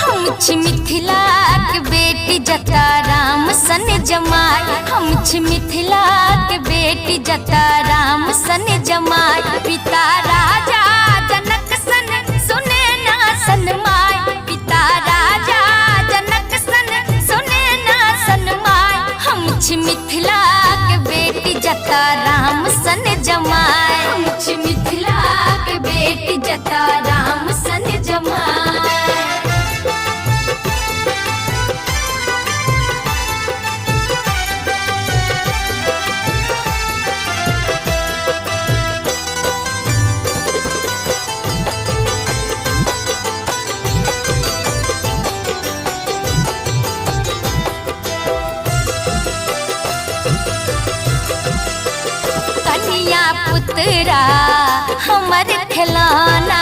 हम छी मिथिलाक बेटी जता राम सन जमाय। हम छी मिथिलाक बेटी जता राम सन जमाय। पिता राजा जनक सन सुने ना सन my. पिता राजा जनक सन सुने ना सन my. हम छी मिथिलाक बेटी जता राम सन जमाय। हम छी मिथिलाक बेटी जता राम सन जमाय। कनिया पुतरा हमर खिलौना,